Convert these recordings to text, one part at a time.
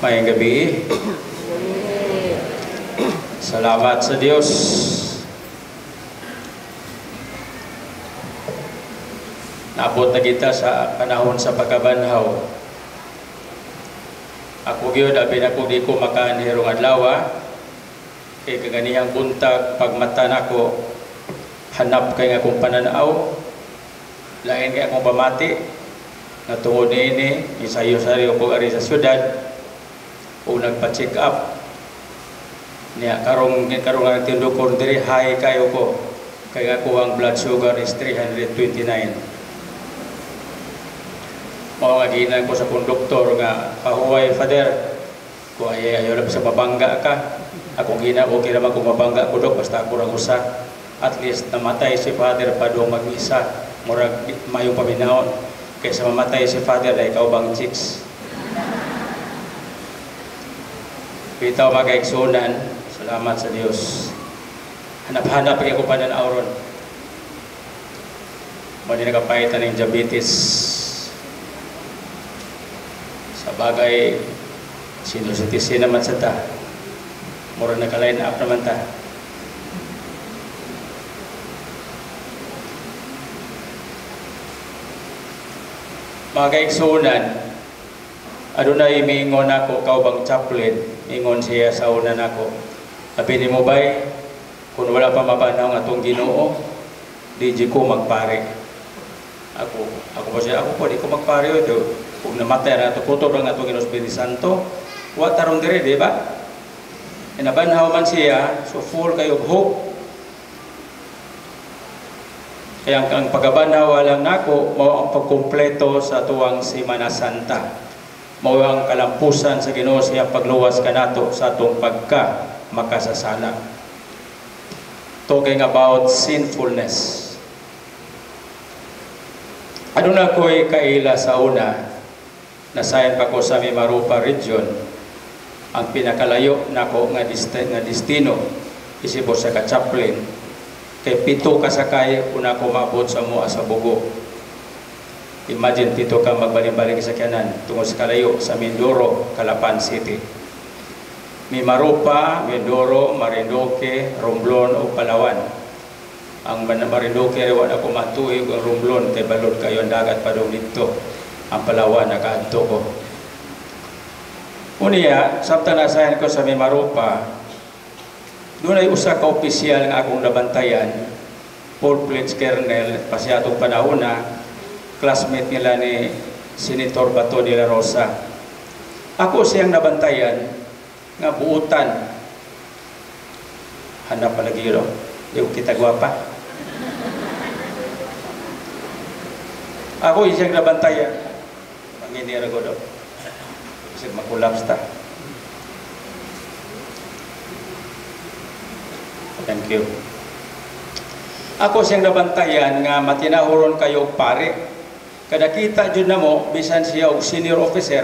Maayong gabii. Salamat sa Dios. Naabot na kita sa panahon sa pagkabanhaw. Ako gyud, abi nako di ko makaanhirong adlaw, kay kaganihang buntag pagmata nako, hanap kay nga akong pananaw, lain kay akong pamati nga tungod niini isayo-sayo ko ari sa syudad o nagpa-check up niya karong karong ang tindukor diri, high kayo ko kay ako ang blood sugar is 329. Mao nga ginan ko sa konduktor nga pahuway, Father, ko ay ayaw lang sa mabangga ka. Akong gina, okay naman kung mabangga ko, dok, basta ako rang usa. At least namatay si Father padung mag-isa, murag mayong paminawon kaysa mamatay si Father na ikaw bang chicks. Bitaw, mga kaigsuonan, salamat sa Dios. Hanap-hanap kay ko pananaw ron. Mo di nakapahitan ng diabetes. Sa bagay, senior citizen naman sa ta. Mura naka-line up naman ta. Mga kaigsuonan, adunay miingon ako kaubang chaplain, ingon siya sa una nako. Abi nimo bay, kung wala pa mabanaw ang atong Ginoo, di jud ko magpare. Ako po siya, ako po di ko magpare ito. Kung namatay na ato, kutob lang atong Ginoo Espiritu Santo, wa tarong diri, di ba? Inabanhaw man siya, so full kayo og hope. Kaya ang pagkabanhaw lang nako, mao ang pagkumpleto sa tuwang Semana Santa. Mao ang kalampusan sa Ginoo siya pagluwas kanato sa atong pagka makasasala. Talking about sinfulness. Ano na ko'y kaila sa una, nasayan pa ko sa Mimaropa region, ang pinakalayo nako nga destino, isip sa ka-chaplain, kay 7 kasakay una ko maabot sa mua sa Bogo. Imagine, 7 ka magbaling-baling sa kanan tungod sa kalayo sa Mindoro, Calapan City. Mimaropa, Mindoro, Marinduque, Romblon o Palawan. Ang Marinduque ay wala ko matuig ang Romblon kay balod kayo ang dagat padung didto. Ang Palawan nakaadto ko. Unya, samtang nasayan ko sa Mimaropa, doon ay usa ka opisyal nga akong nabantayan, full-fledged colonel, pasyatong panahon na, classmate nila ni Senator Bato de la Rosa. Ako siyang nabantayan nga buutan. Hanap palagi yun, di ko kita gwapa. Ako siyang nabantayan. Panginira ko daw. Kasi makulaps ta. Thank you. Ako siyang nabantayan nga matinahuron kayo pare. Kada kita jud namo bisan siya og senior officer.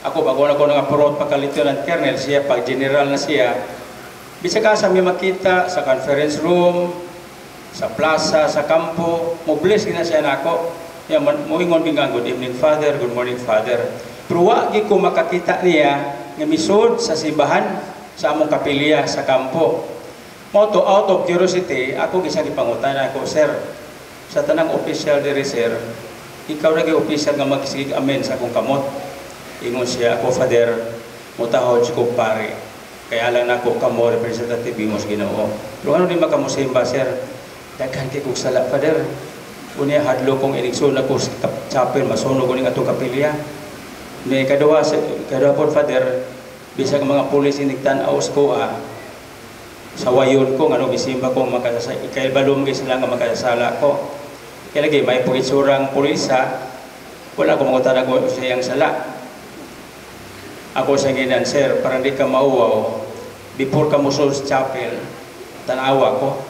Ako bago na ko nga promote pagka lieutenant colonel, siya pag general na siya. Bisag asa mi makita sa conference room, sa plaza, sa kampo, mo bless gina siya nako. Ya moingon mi nga good evening Father, good morning Father. Pero wa gi ko makakita niya nga misud sa simbahan sa among kapilya sa kampo. Mo to, out of curiosity, ako gisa gipangutana ako, sir, sa tanang official diri sir, ikaw lagi official nga magsigig amen sa akong kamot. Ingon siya, ako Father, mutahod ko pare. Kaya lang nako kamo representative mo sa Ginoo. Pero ano di makamusimba sir? Daghan kay kog sala, Father. Unya hadlo kong iligson ako sa chapel, masunog ko ning atong kapilya. Ni kaduha, kaduha po Father, bisag mga pulis inigtan-aw sa kuha, sa wayon ko, ngano gisimba ko makasasala, ikabalom gyud sila nga makasasala ko. Kaya lagi may pagitsurang pulisa, wala ko mangutana ko sa iyang sala. Ako sa ginan, sir, parang di ka mauwaw, before ka musul sa chapel, tanawa ko.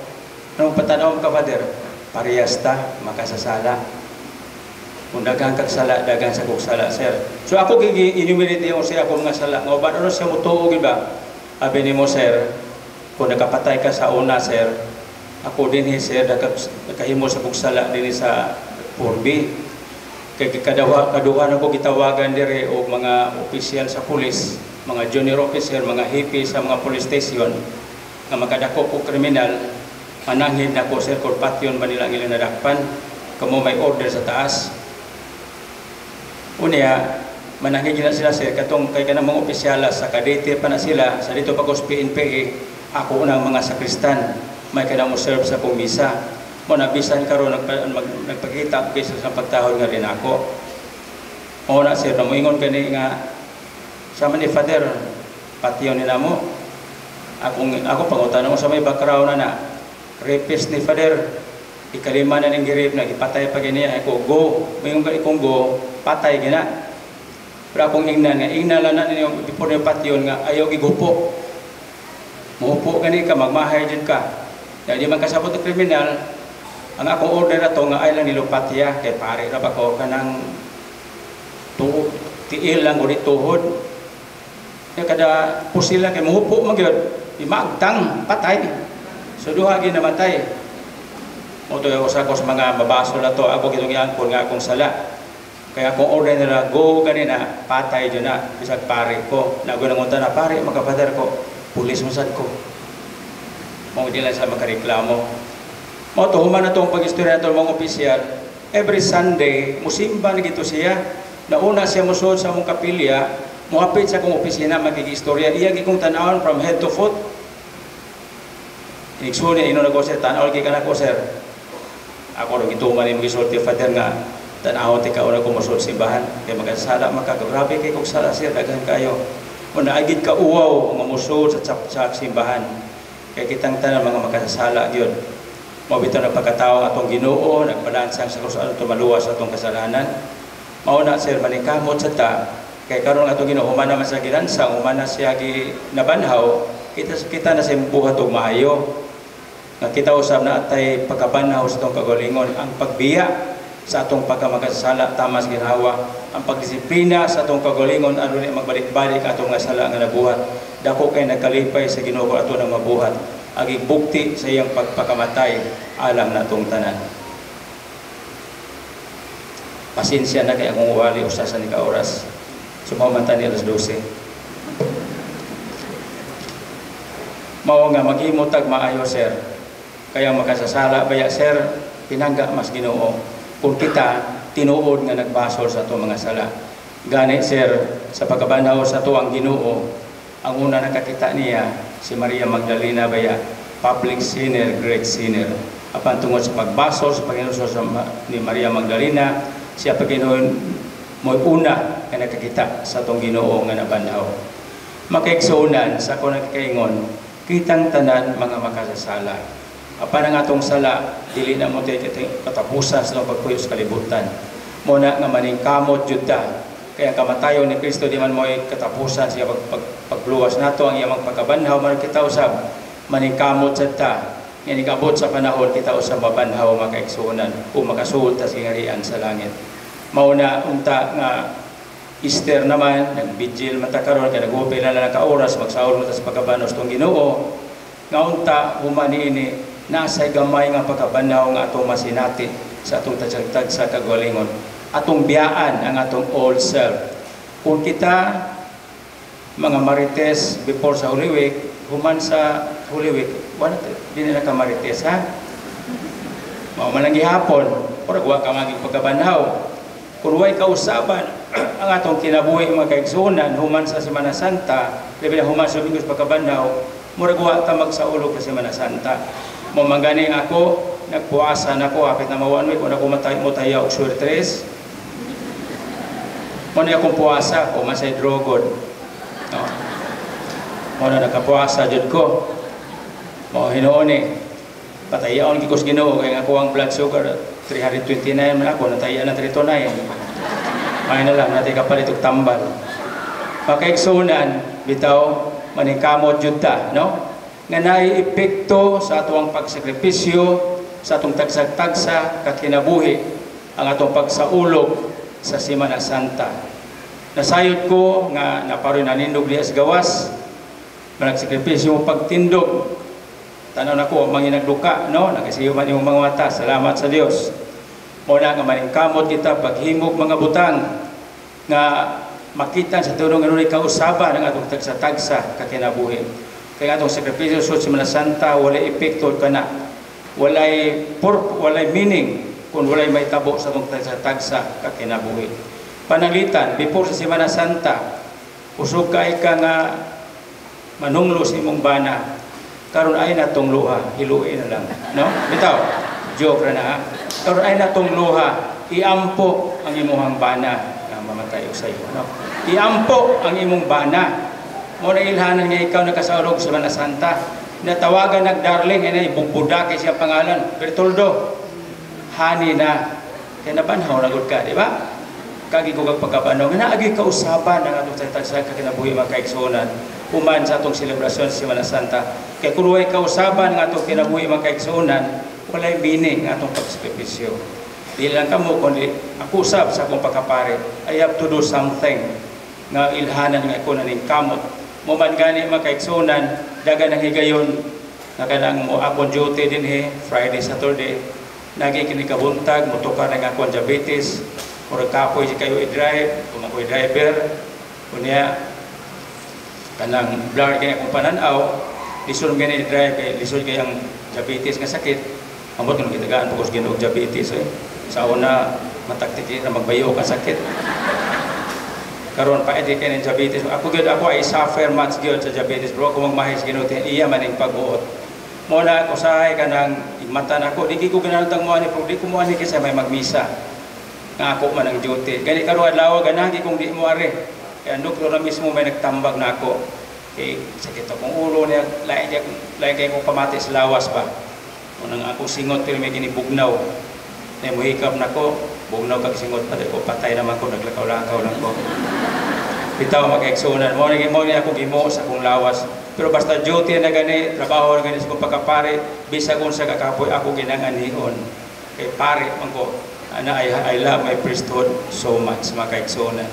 Anong patanaw ka, Father? Parehas ta, makasasala. Kung daghan kag sala, daghan sa kog sala, sir. So ako gigi-enumerate yung siya akong mga sala. Nga ba, ano siya mutuo, ba? Abi nimo, sir, kung nakapatay ka sa una, sir, ako din, sir, nakahimo sa kog sala din sa 4B. Kay kadawa kaduha na ko gitawagan dire og mga opisyal sa pulis, mga junior officer, mga hepe sa mga police station nga makadakop og kriminal, mananghid na ko, sir, kung patyon ba nila ang ilang nadakpan, kamo may order sa taas. Unya, mananghid na sila, sir, katong kay kanang mga opisyala sa Kadete pa na sila, sa dito pa ko sa PNPA, ako unang mga sakristan, may kanang mo serve sa akong misa. Mo na bisan karon nagpakita kaysa sa pagtahod nga rin ako. Mo na, sir, na moingon kani nga sa man ni Father, patyon nila mo. Akong ako pangutana mo sa may background na na rapist ni Father, ikalima na ning gi-rape na gipatay pa gini ako, go. Moingon ka ikong go, patay gina. Pero akong ingnan nga ingnan lang na ninyo before niyo patyon nga ayaw gigupo. Muhupo gani ka, magmahay jud ka. Dahil di man kasabot og kriminal, ang akong order ato nga ay lang nilupatya kay pare ra ba ko kanang tu tiil lang ulit tuhod. Ya kada pusil lang kay muhupo man gyud, di maagtang patay. So duha gyud namatay. Mo to usa ko sa mga mabaso na to, ako gitong giangkon nga akong sala. Kaya akong order nila go ganina, patay jud na bisag pare ko. Nago nangunta na pare makafather ko, pulis mo sad ko. Mo di lang sa makareklamo. Mo to human na tong pag-istorya nato mga opisyal, every Sunday musimba na gito siya. Nauna siya mosuod sa among kapilya, muhapit sa akong opisina makigistorya. Iya gikong tan-awon from head to foot. Inigsuon niya, inon ako, sir, tan-awon kay kanako, sir. Ako ro gituman ni magisulti, Father, nga tan-awon ti kauna ko mosuod simbahan kay magasala maka grabe kay kog sala, sir, daghan kayo. Mo naagid ka uwaw nga mosuod sa simbahan. Kay kitang tanan mga makasasala gyud. Mao bitaw nagpakatao ang atong Ginoo, nagpalansang sa krus aron maluwas sa atong kasalanan. Mao na, sir, maningkamot sa ta kay karon ang atong Ginoo human naman sa gilansang, human na siya gi nabanhaw, kita kita na sa buhat og maayo. Nga kita usab na atay pagkabanhaw sa atong kagalingon, ang pagbiya sa atong pagkamakasasala tama sa ginhawa, ang pagdisiplina sa atong kagalingon aron ni magbalik-balik atong nga sala nga nabuhat. Dako kay nagkalipay sa Ginoo ato nang mabuhat. Agig bukti sa iyang pagpakamatay alang natong tanan. Pasensya na kay akong wali usa sa ni ka oras. Sumaw man ta ni alas 12. Mao nga maghimo tag maayo, sir. Kaya makasasala baya, sir, pinangga mas Ginoo. Kung kita tinuod nga nagbasol sa atong mga sala. Gani, sir, sa pagkabanhaw sa tuang Ginoo, ang una nakakita niya si Maria Magdalena baya, public sinner, great sinner. Apan tungod sa pagbasol sa Panginoon sa ni Maria Magdalena, siya Panginoon mo'y una nga nakakita sa atong Ginoo nga nabanhaw. Makaigsuonan sa ako nakakaingon, kitang tanan mga makasasala. Apan ang atong sala, dili na mo katapusan sa atong pagpuyo sa kalibutan. Muna nga maningkamot jud ta. Kaya kamatayon ni Kristo di man mo'y katapusan siya pagluwas nato ang iyang pagkabanhaw man kita usab maningkamot sad ta. Nga nigabot sa panahon kita usab mabanhaw makaigsuonan o makasuod ta sa gingharian sa langit. Mauna unta nga Easter naman nagbigil man ta karon kay nag-upil na lang ka oras magsaol man ta sa pagkabanhaw sa atong Ginoo. Nga unta human niini naasay gamay nga pagkabanhaw nga atong masinati sa atong tagtag sa kagalingon. Atong biyaan ang atong old self. Kung kita mga marites before sa Holy Week, human sa Holy Week, wala di na ka marites, ha? Mao man lang gihapon, pero wa ka maging pagkabanhaw. Kung way kausaban ang atong kinabuhi mga kaigsuonan human sa Semana Santa, labi na human sa Domingo sa pagkabanhaw, murag wa ta magsaulog sa Semana Santa. Mao man gani ako nagpuasa nako hapit na ma 1 week una ko matay mo tayo og suertres. Mo na akong puasa o man sa drogod. No. Mo na nakapuasa jud ko. Mao hinuon ni patayaon gid ko sa Ginoo kay ako ang blood sugar 329 man ako nataya na 329. May na lang natay kapalit og tambal. Makaigsuonan bitaw maningkamot jud ta, no? Nga naay epekto sa atong pagsakripisyo, sa atong tagsag-tagsa kakinabuhi ang atong pagsaulog sa Semana Santa. Nasayod ko nga naparoy nanindog diha sa gawas, nagsakripisyo mo pagtindog. Tanaw nako manginagluka, no? Nagasiyo man imong mga mata. Salamat sa Dios. Mao na nga maningkamot kita paghimog mga butang nga makita sa tunong nga kausaban ang atong tagsa-tagsa kakinabuhi. Kaya atong sakripisyo sa Semana Santa walay epekto kana. Walay meaning kung walay mahitabo sa atong tagsa-tagsa kakinabuhi. Pananglitan, before sa Semana Santa, usog kay ka nga manunglo sa imong bana. Karon ay natong luha, hiluin na lang. No? Bitaw, joke ra na ha. Karon ay natong luha, iampo ang imuhang bana nga mamatay og sayo. No? Iampo ang imong bana. Mao na ilhanan nga ikaw nakasaulog sa Semana Santa. Natawagan nag-darling, ay bugbudake siya pangalan. Bertoldo, hani na. Kaya nabanhaw na gud ka, di ba? Kagi ko kag pagkabanaw, nga naagi kausaban ang atong tagsa kinabuhi, mga kaigsuonan, human sa atong selebrasyon sa Semana Santa. Kay kung walay kausaban ang atong kinabuhi, mga kaigsuonan, walay meaning ang atong pagsakripisyo. Di lang kamo, kundi ako usab sa akong pagkapare, I have to do something nga ilhanan nga ako naning kamot. Mao man gani, mga kaigsuonan, dagan ang higayon nga kanang mo akong duty dinhi, Friday, Saturday, nagi kini kabuntag, motukar ng akong diabetes, murag kapoy si kayo i-drive, kung ako'y driver, kunya, kanang blur kay akong pananaw, lisod gani i-drive, kay lisod kay ang diabetes nga sakit, ambot nga gitagaan po ko sa Ginoo diabetes eh. Sa una, mataktik na magbayo ka sakit. Karon pa edi kay ng diabetes. Ako gyud, ako ay suffer much gyud sa diabetes, bro. Ako magmahay sa Ginoo, iya man ning pag-uot. Mo na usahay kanang mata nako, di ko ganahan mo ani, pero di ko mo ani kasi may magmisa. Nga ako man ang duty. Gani karon adlaw ganahan kung di mo ari. Kaya ang doktor na mismo may nagtambag na ako. Kay sakit akong ulo niya, lain kay lain kay kong pamati sa lawas ba. Unang ako singot pero may ginibugnaw. Na muhikap nako, bugnaw kag singot pa ko patay naman ko, naglakaw-lakaw lang ko. Bitaw, mag-eksunan mo ni mo ni ako gimo sa akong lawas. Pero basta duty na gani, trabaho na gani sa akong pagkapare, bisag unsa kakapoy ako ginanganhion. Kay pare man ko, ana I love my priesthood so much, mga kaigsuonan.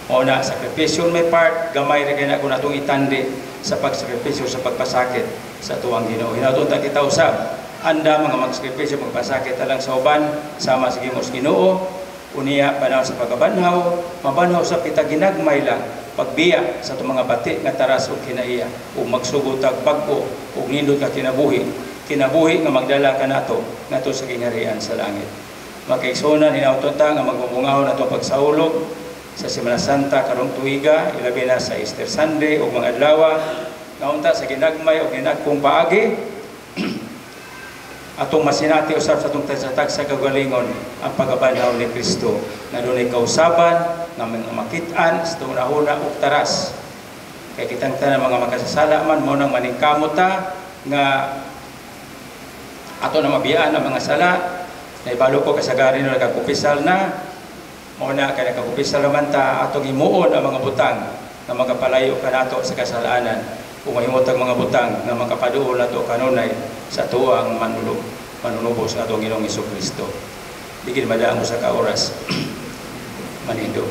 Mao na sakripisyo on my part, gamay ra kay na ako natong itandi sa pagsakripisyo sa pagpasakit sa tuwang Ginoo. Hinaot ta kita usab anda mga magsakripisyo magpasakit alang sa uban sama sa gimos Ginoo. Unya panahon sa pagkabanhaw, mabanhaw sa kita ginagmay lang pagbiya sa atong mga bati nga taras ug kinaiya ug magsugod tag bag-o ug nindot nga kinabuhi, kinabuhi nga magdala kanato ngadto sa gingharian sa langit. Makaigsuonan, hinauton ta nga magbubungahon atong pagsaulog sa Semana Santa karong tuiga, ilabi na sa Easter Sunday ug mga adlaw nga unta sa ginagmay ug ginagkong paagi atong masinati usab sa atong tagsa kagalingon ang pagkabanhaw ni Kristo nga dunay kausaban nga mga makit-an sa atong nahuna ug taras kay kitang tanan mga makasasala man. Mao nang maningkamot ta nga ato na mabiyaan ang mga sala. Naibalo ko kasagaran no nagkakumpisal na. Mao na kay nagkakumpisal naman ta, atong himuon ang mga butang nga magapalayo kanato sa kasalanan ug mahimutag mga butang nga makapaduol nato kanunay sa tuang manunubos sa atong Ginoong Kristo. Bigin madaan mo sa ka oras. Manindo.